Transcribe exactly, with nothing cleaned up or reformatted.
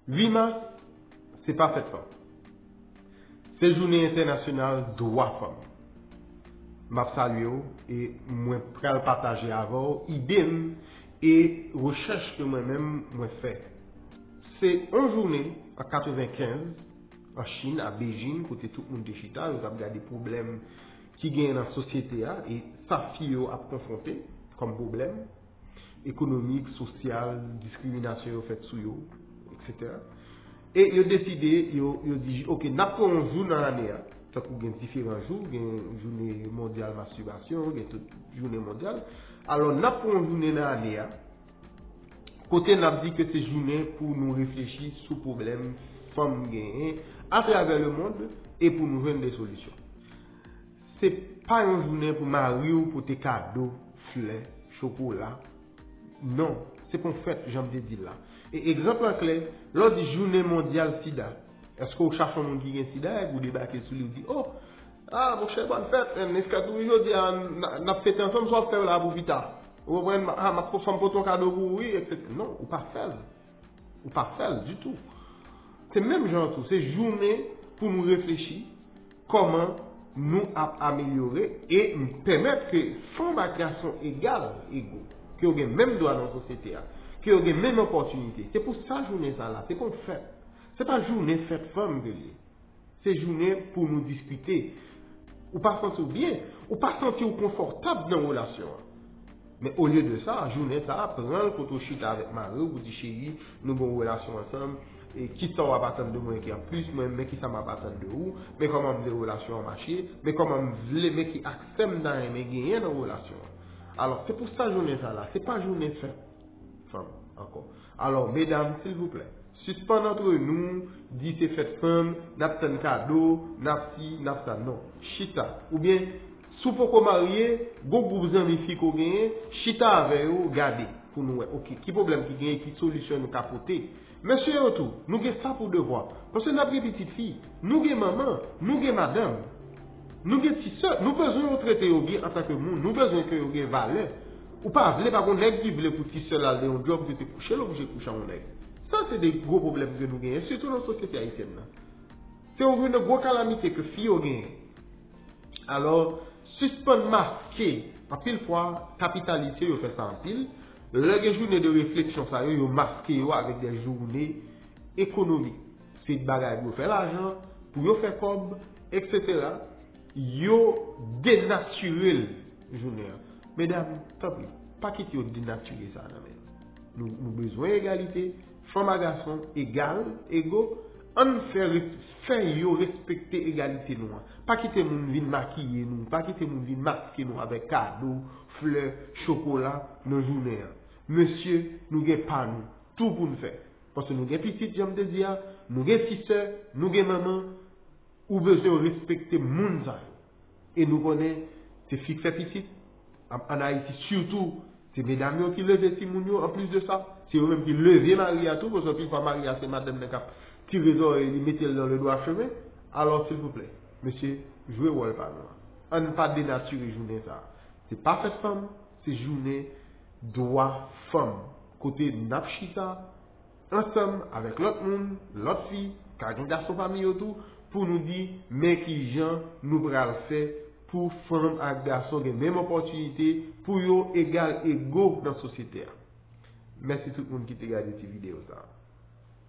Uit mas, se pa fèt fanm. Se jounen entènasyonal dwa fanm. M ap salye w e mwen pral pataje avè w ide m e rechèch ke mwen menm mwen fè. Se yon jounen an katrevenkenz an Chin, a Beijing, kote tout moun te chita, yo t ap gade pwoblèm ki genyen nan sosyete a e sa fi yo ap konfwonte kòm pwoblèm ekonomik, sosyal, diskriminasyon yo fèt sou yo, etsetera. E yo deside, yo, yo di, oke, n ap pran yon jou nan ane a, tankou gen diferan jou, gen jounen mondyal mastibasyon, gen tout jounen mondyal. Alò, n ap pran yon jounen nan ane a, kote n ap di ke se jounen pou nou reflechi sou pwoblèm fanm genyen atravè lemond e pou nou jwenn de solisyon. Se pa yon jounen pou mari w pote kado, flè, chokola. Non, se pa yon fèt, jan m te di l la. E egzanp lan klè, lè w di jounen mondyal sida, èske w chache yon moun ki gen sida epi w debake sou li, w di, o, a, monchè, bòn fèt, men fèt ou jodi a, n a- n ap fete ansanm, sa w ap fè la pou pita? Ou konprann? A, m ap fè m pote yon kado pou ou, wi, etsetera. Non, ou pa fè l. Ou pa fè l ditou. Se menm jan tou, se jounen pou nou reflechi kòman nou ap amelyore e pèmèt ke fanm ak gason egal, ego, ke yo gen menm dwa nan sosyete a, ke yo gen menm opòtinite. Se pou sa jounen sa la, se pa yon fèt. Se pa jounen fèt fanm ke l ye. Se jounen pou nou diskite. Ou pa santi w byen, ou pa santi w konfòtab nan relasyon an. Men olye de sa, jounen sa a, pran l kote w chita avèk mari w, ou di, cheri, nou gen yon relasyon ansanm, e kisa w ap atann de mwen ki anplis, mwen, men kisa m ap atann de ou, men kòman m vle relasyon an mache, men kòman m vle, men ki aksè m ta renmen genyen nan relasyon an. Alò, se pou sa jounen sa la, se pa jounen fèt fanm ankò. Alò, medam, silvouplè, sispann antre nou di se fèt fanm, n ap tann kado, n ap si, n ap sa, non. Chita. Oubyen, si w poko marye, gon gwoup zanmi fi ke w genyen, chita avè yo, gade, pou nou wè, oke, ki pwoblèm ki genyen, ki solisyon nou ka pote. Mesye yo tou, nou gen sa pou devwa. Paske n ap gen pitit fi, nou gen manman, nou gen madanm. Nou gen ti sè, nou bezwen yo trete yo byen antanke moun, nou bezwen ke yo gen valè. Ou pa vle, pa gon nèg ki vle pou ti sè l al nan yon djòb, yo te kouche l, oblije kouche ak yon nèg. Sa se de gwo pwoblèm ke nou genyen, sitou nan sosyete ayisyèn nan. Se youn nan gwo kalamite ke fi yo genyen. Alò, sispann maske. Anpil fwa, kapitalisye yo fè sa anpil. Lè gen jounen de refleksyon sa yo, yo maske yo avèk de jounen ekonomik. Se bagay pou yo fè lajan, pou yo fè kòb, etsetera. Yo denatire l jounen an. Medam, tanpri, pa kite yo denatire sa nan men nou. Nou, nou bezwen egalite, fanm ak gason egal, ego. Ann fè, res- fè yo respekte egalite nou an. Pa kite moun vin makiye nou, pa kite moun vin maske nou avèk kado, flè, chokola nan jounen an. Mesye, nou gen pa nou, tou pou n fè. Paske nou gen pitit, jan m te di a, nou gen ti sè, nou gen manman, ou bezwen respekte moun sa yo. E nou konnen se fi k fè pitit, an, an Ayiti sitou, se medam yo ki leve timoun yo, anplis de sa, se yo menm ki leve mari a tou, paske anpil fwa mari a se madanm nan k ap tire zòrèy li, mete l nan le dwa chemen. Alò, silvouplè, mesye, jwe wòl pa nou an. Ann pa denatire jounen sa a. Se pa fèt fanm, se jounen dwa fanm. Kote n ap chita ansanm avèk lòt moun, lòt fi, ka gen gason pami yo tou, pou nou di, men kijan nou pral fè pou fanm ak gason gen menm opòtinite, pou yo egal ego nan sosyete a. Mèsi tout moun ki te gade ti videyo sa a.